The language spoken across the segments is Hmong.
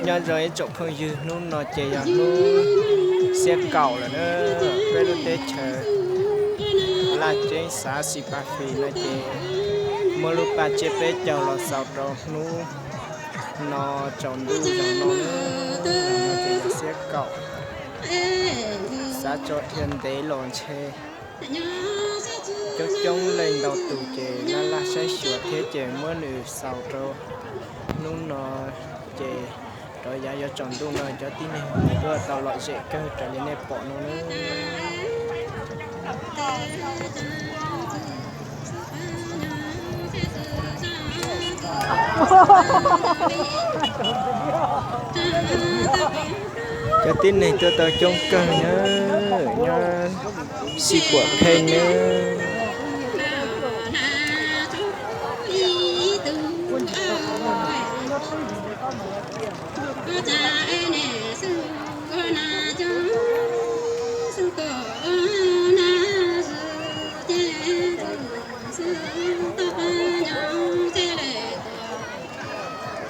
Nyob zoo ib tsoom phooj ywg, hnub no ces yog hnub xiab kaum lawm na. Peb lub teb chaws Laj Ceeb xav Xis Pas Fis no ces muab lub paj tsiab peb caug los xaus rau hnub no tsaus ntuj zaum no na. Zaum no ces yog xiab kaum, xav tso dhia ntev los ntshe coob coob leej ntau tus ces laj laj saib xyuas thiab ces muab nws xaus rau hnub no ces rov yav yuav tsaus ntuj no cov tib neeg tuaj tau lom zem kawg raws li nej pom no na. Cov tib neeg tuaj tau coob kawg na, nyob Xis Puam Pheej na.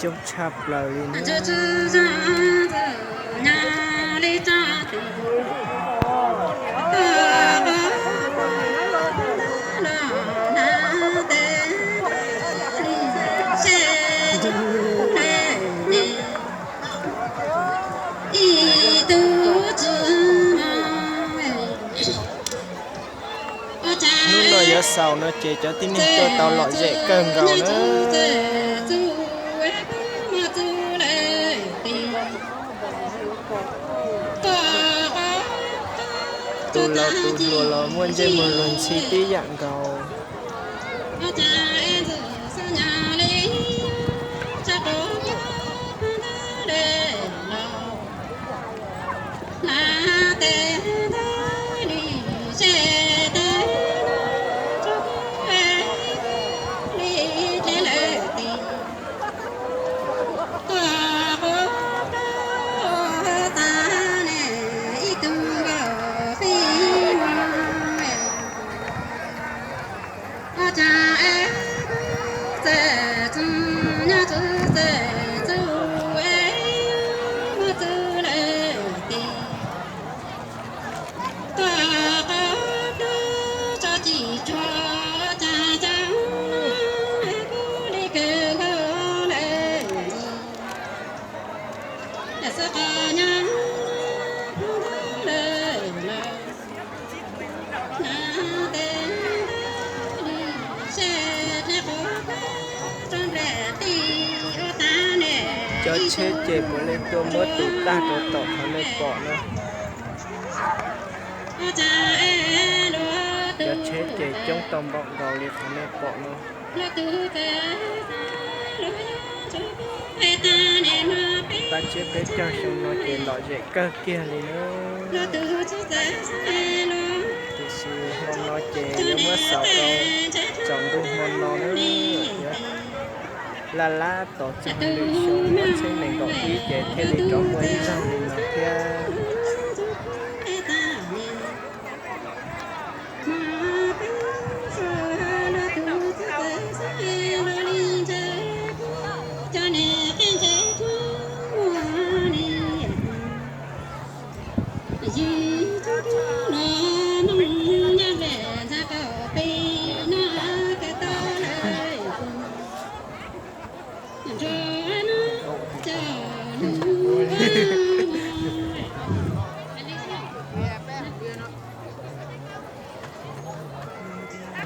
Coob tshaj plaws li na. Hnub no yuav xaus no ces cov tib neeg tuaj tau lom zem kawg nkaus na. Tus laus tus hluas los muaj ntsej muag luag ntxhi tib yam nkaus. Cov tsheb ces puav leej tuaj muab tus tag rau tom qhov nej pom no. Cov tsheb ces coob tau npaum nkaus li qhov nej pom no. Paj tsiab peb caug xyoo no ces lom zem kawg kiag li na. Tiam sis hmo no ces yuav muab xaus rau tsaus ntuj hmo no na. Laj laj tos txog lwm xyoo muaj txhiab nees nkaum ib ces thiaj li rov muaj ib zaug li no thiab.